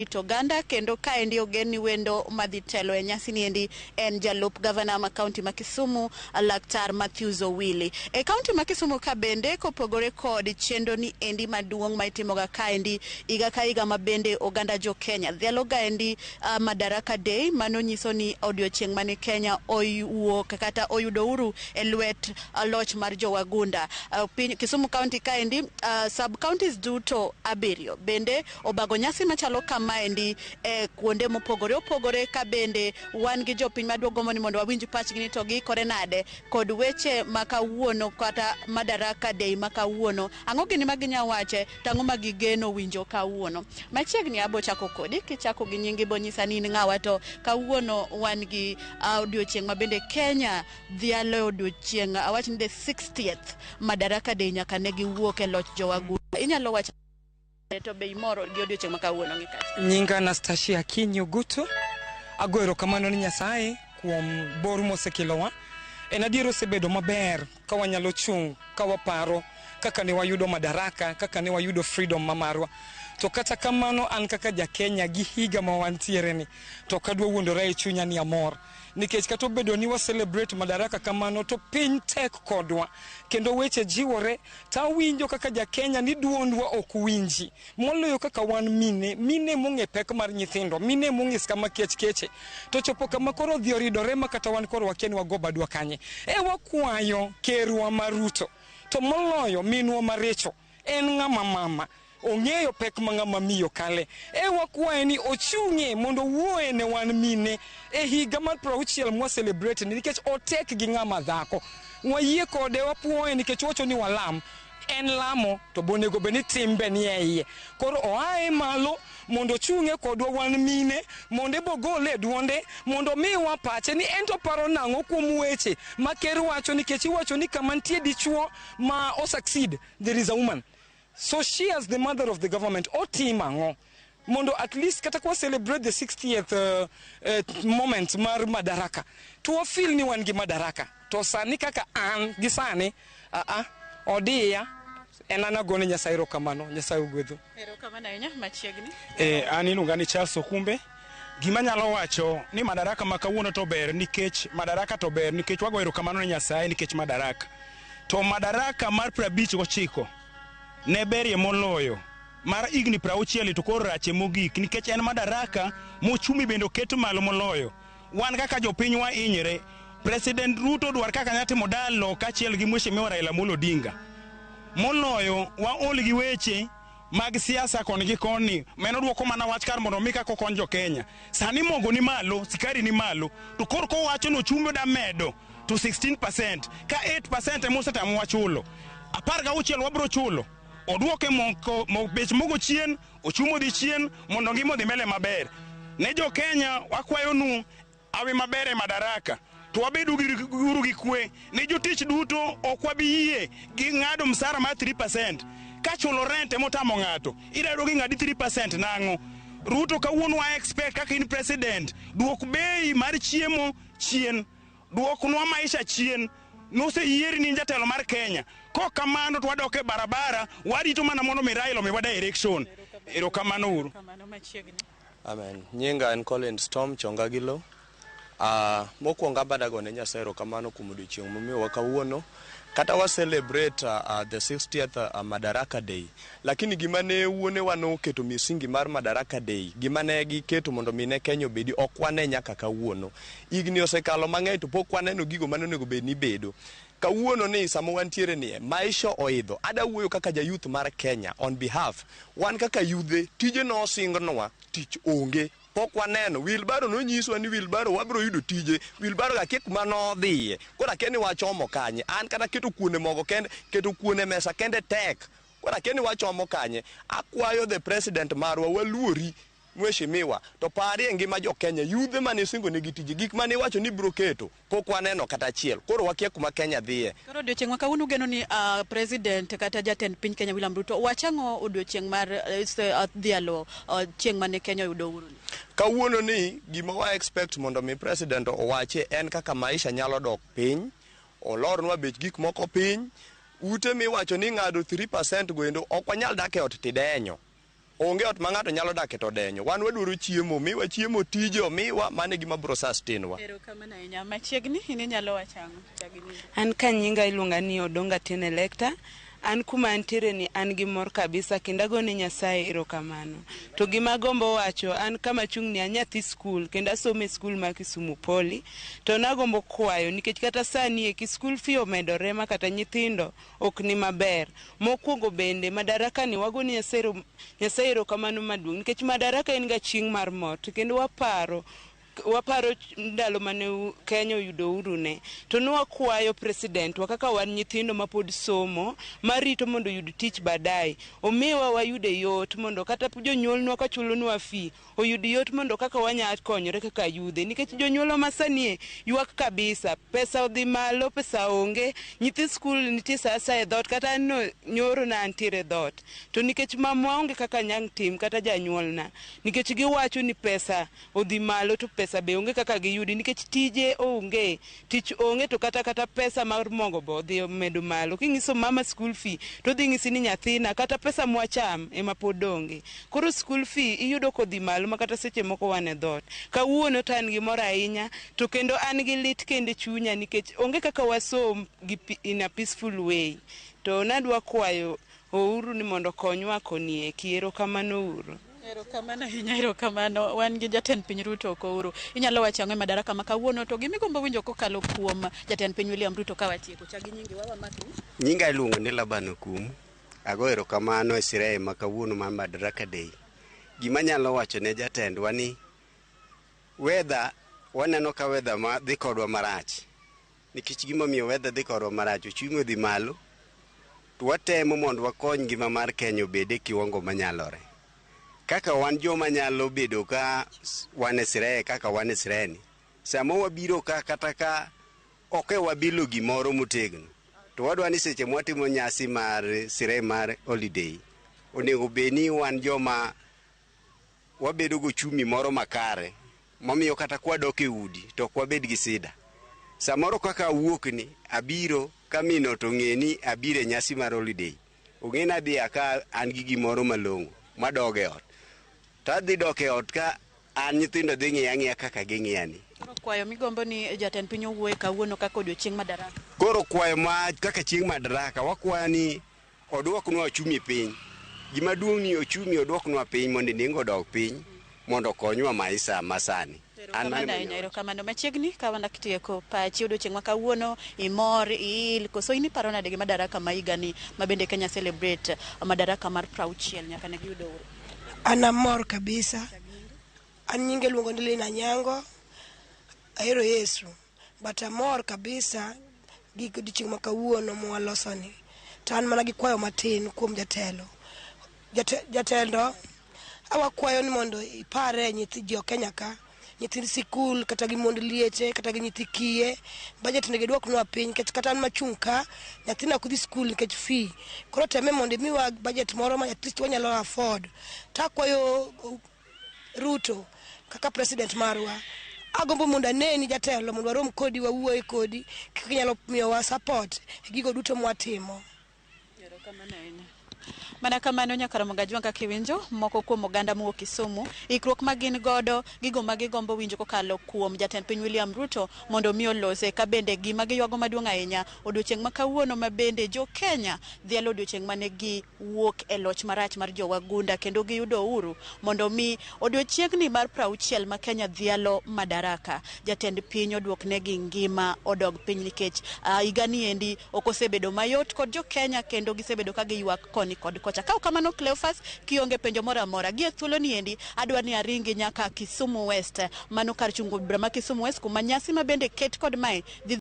Rito oganda kendo kaendi ogen ni wendo madhi telo e nyasi ni endi en jalup gavana ma kaunti ma Kisumu, Laktar Matthews Owili. E kaunti ma Kisumu ka bende, kopogore kod chenro ni endi maduong' ma itimoga kaendi higa ka higa, ma bende oganda jo Kenya dhialo gaendi Madaraka Day, mano nyiso ni odiochieng' mane Kenya owuok kata oyudo uhuru e lwet loch mar jowagunda. Piny Kisumu County kaendi, sub counties duto abiriyo bende obago nyasi machalo kamaendi e kuonde mopogore opogore, ka bende wan gi jopiny maduogo ni mondo wawinj pachgi ni to giikore nade kod weche ma kawuono kata Madaraka Day ma kawuono. Ang'o gini ma ginya wache to ang'o ma gigeno winjo kawuono? Machiegni abo chako kodi, kichako gi nyingi bo nyisa ni in ng'awa, to kawuono wan gi odiochieng' ma bende Kenya dhialo odiochieng' awach ni the 60th Madaraka Day nyaka ne giwuok e loch jowagunda. Inyalo wacho to be imor gi odiochieng' ma kawuono gi kacha? Nyinga Anastasia Akinyi Ogutu. Ago erokamano ni Nyasaye kuom bor mosekelowa. En adier osebedo maber ka wanyalo chung' ka waparo kaka ne wayudo madaraka, kaka ne wayudo freedom ma marwa. To kata kamano, an kaka ja Kenya gi higa ma wantiere ni, to ok adwa wuondora e chunya ni amor. Nikech kata obedo ni wa celebrate madaraka kamano, to piny tek kodwa kendo weche jiwore, tawinjo kaka ja Kenya ni duondwa ok winji. Moloyo kaka wan mine, mine mong'e pek mar nyithindo, mine mong'e kama kech keche. To chopo kama koro odhi oridore ma kata wan koro wakia ni wago badwa kanye. E wakwayo kerwa ma Ruto, to moloyo minwa ma Rachel, en ng'ama mama. Ong'eyo pek ma ng'ama miyo kale. E wakwaye ni ochung'e mondo owuoye ne wan mine e higa mar 60 mwa celebrate ni, nikech otek gi ng'ama dhako. Wayie kode, wapuoye nikech wacho ni walam. En lamo to bonego bed ni timbe ni e iye. Koro oaye malo mondo ochung'e kodwa wan mine, mondo ebo gole e duonde, mondo omiwa pache ni en to paro nang'o kuom weche ma ker wacho, nikech iwacho ni kama nitie dichuo ma o succeed, there is a woman. So she, as the mother of the government, otim ang'o mondo at least kata kwa celebrate the 60th moment mar madaraka, to wa feel ni wan gi madaraka. To sani kaka an gi sani odiya en an agone Nyasaye erokamano. Nyasaye ogwedhu. Erokamano ahinya. Machiegni. An iluonga ni Charles Okumbe. Gima anyalo wacho ni madaraka ma kawuono to ber, nikech madaraka to ber nikech wago erokamano ne Nyasaye nikech madaraka. To madaraka mar 59 ne berie moloyo mar higni 60, to koro rache mogik nikech en madaraka mochumi bende oket malo moloyo. Wan kaka jopiny wahinyre. President Ruto dwar kaka nyalo timo dialogue kaachiel gi Mheshimiwa Raila Amolo Odinga. Moloyo waol gi weche mag siasa koni gi koni, mano duoko mana wach kar mondo mi kaka okony jo Kenya. Sani mogo ni malo, sikari ni malo, to koro kowacho ni ochumi oda medo to 16%, ka 8% ema osetamowa chulo, 16 wabiro chulo. Oduoke moko mo, bech mogo chien, ochumi odhi chien mondo ngima odhi mbele maber. Ne jo Kenya wakwayonu awi maber e madaraka, to wabedu uru gi kwe. Ne jotich duto, ok wabi yie gi ng'ado msara mar 3%. Ka chulo rent ema otamo ng'ato, idwaro gi ng'adi 3% nang'o? Ruto, kawuono wa expect kaka in president, duok bei mar chiemo chien, duoknwa maisha chien. Noseyieri ni in jatelo mar Kenya. Kok kamano to wadok e barabara, warito mana mondo mi Raila omiwa direction. Erokamano uru. Erokamano. Machiegni. Amen. Nyinga en Collins Tom Chongagilo. Mokwongo abada gone Nyasaye erokamano kuom odiochieng' momiyowa kawuono. Kata wa celebrate the 60th Madaraka Day. Lakini gima ne wuonewa noketo misingi mar Madaraka Day, gima ne giketo mondo mi ne Kenya obedi, ok wane nyaka kawuono. Higni osekalo mang'eny to pok waneno gigo mane onego bed ni bedo. Kawuono ni sama wantiere nie, maisha oidho. Ada wuoyo kaka ja youth mar Kenya on behalf. Wan kaka yudhe, tije nosingnwa, tich onge. Pok waneno. Wheelbarrow nonyiswa ni wheelbarrow wabiro yudo tije. Wheelbarrow akia kuma nodhiye. Koro akia ni wachomo kanye. An kata keto kuon e mogo kende, keto kuon e mesa kende tek. Koro akia ni wachomo kanye. Akwayo the president marwa, waluori mheshimiwa, to parie ngima jo Kenya, yudhe mane isingo negi tije, gik mane iwacho ni ibiro keto, pok waneno kata achiel. Koro wakia kuma Kenya dhiye. Koro odiochieng' ma kawuono ugeno ni president kata jatend piny Kenya William Ruto wach ang'o odiochieng' mar dhialo chieng' mane Kenya oyudo uhuru ni? Kawuono ni gima wa expect mondo mi president owache en kaka maisha nyalo dok piny, olornwa bech gik moko piny, ute miwacho ni ng'ado 3% goendo ok wanyal dak e ot tidenyo. Onge ot ma ng'ato nyalo dake to denyo. Wan wadwaro chiemo, miwa chiemo, tije omiwa, mano e gima biro sustain wa. Erokamano ahinya. Machiegni, in inyalo wacho ang'o? Chak gi nyingi. An ka nyinga iluonga ni Odonga Tin Electa. An kuma antiere ni an gi mor kabisa kendo agone Nyasaye erokamano. To gima agombo wacho, an kama achung' ni an nyathi skul kendo asomo e skul mar Kisumu Poly. To nagombo kwayo nikech kata sani eki skul fee omedore ma kata nyithindo ok ni maber. Mokwongo bende Madaraka ni wagone Nyasaye erokamano maduong' nikech Madaraka en ga chieng' mar mor to kendo waparo ndalo mane Kenya oyudo uhuru ne. To nwakwayo president wa kaka wan nyithindo mapod somo, marito mondo oyud tich baadaye. Omiwa wayude yot mondo kata jonyuolnwa kachulonwa fee, oyud yot mondo kaka wanya konyore kaka yudhe. Nikech jonyuolwa masani ywak kabisa, pesa odhi malo, pesa onge, nyithi skul nitie sa asaya e dhoot, kata an no nyoro ne antiere e dhoot. To nikech mamwa onge kaka nyang' tim kata janyuolna, nikech giwacho ni pesa odhi malo to pesa be onge kaka giyudi nikech tije onge, tich onge to kata pesa mar mogo be odhi omedo malo. King'iso mama school fee to odhi ng'isi ni nyathina kata pesa mwacham ema pod onge. Koro school fee iyudo kodhi malo ma kata seche moko wan e dhoot. Kawuono to an gi mor ahinya to kendo an gi lit kendo e chunya nikech onge kaka wasom gi in a peaceful way. To nadwa kwayo Ouru ni mondo okonywa koni eki. Erokamano uru. Erokamano ahinya, erokamano. Wan gi jatend piny Ruto ok Ouru. Inyalo wacho ang'o e Madaraka ma kawuono to gimigombo winjo kokalo kuom jatend piny William Ruto ka watieko. Chak gi nyingi wawa makni. Nyinga iluongo ni Laban Okumu. Ago erokamano e sirehe ma kawuono mar Madaraka Day. Gima anyalo wacho ne jatendwa ni weather waneno ka weather ma dhi kodwa marach. Nikech gimomiyo weather dhi kodwa marach, uchumi odhi malo, to watemo mondo wakony ngima mar Kenya obed e kiwango manyalore. Kaka wan joma nyalo bedo ka wan e sirehe kaka wan e sirehe ni, sama wabiro ka kata ka ok e wabilo gimoro motegno, to wadwa ni seche mwatimo nyasi mar sirehe mar holiday, onego bed ni wan joma wabedo gochumi moro makare, mamiyo kata kwadok e udi to ok wabed gi sida. Samoro kaka awuok ni abiro ka min ot ong'e ni abiro e nyasi mar holiday, ong'e ni adhi ka an gi gimoro malong'o madog e ot. To adhi dok e ot ka an nyithindo dhi ng'iya ang'iya kaka ging'iya ni. Koro kwayo migombo ni jatend piny owuoye kawuono kaka odiochieng' Madaraka. Koro kwayo ma kaka chieng' Madaraka wakwayo ni oduoknwa ochumi piny. Gima duong' ni ochumi oduoknwa piny mondo nengo odog piny mondo okonywa maisha masani. Erokamano ahinya, erokamano. Machiegni ka wanatieko pachi odiochieng' ma kawuono, imor, iil, koso in iparo nade gi Madaraka ma higani ma bende Kenya celebrate Madaraka mar 60 nyaka ne giyud uhuru? An amor kabisa. An nyinge iluongo ni Lina Nyango. Ahero Yesu. But amor kabisa gi odiochieng' ma kawuono mwalosoni. To an mana gi kwayo matin kuom jatelo. Jatelo, awakwayo ni mondo ipare nyithi jo Kenya ka, nyithind sikul kata gi mond lieche kata gi nyithi kiye, budget onego iduoknwa piny nikech kata an machung' ka, nyathina ok dhi skul nikech fee. Koro teme mondo imiwa budget moro ma at least wanyalo afford. To akwayo Ruto kaka president marwa, agombo mondo aneni jatelo mondo warom kodi wawuoye kodi kaka inyalo miyowa support e gigo duto mwatimo. Erokamano ahinya. Mana kamano nyakara Gajwang' kaka iwinjo moko kuom oganda mowuok Kisumu, ikruok ma gin godo, gigo ma gigombo winjo kokalo kuom jatend piny William Ruto mondo mi olose ka bende gima giywago maduong' ahinya odiochieng' ma kawuono ma bende jo Kenya dhialo odiochieng' mane giwuok e loch marach mar jowagunda kendo giyudo uhuru mondo mi odiochieng'ni mar 60 ma Kenya dhialo Madaraka jatend piny oduoknegi ngima odog piny nikech higani endi ok osebedo mayot kod jo Kenya kendo gisebedo ka giywak koni kod kocha. Ka ok kamano Cleophas, kionge penjo moro amora gi e thuolo ni endi adwa ni aringi nyaka Kisumu West, mano kar chungo bura ma Kisumu West kuma nyasi ma bende ket kod mae dhi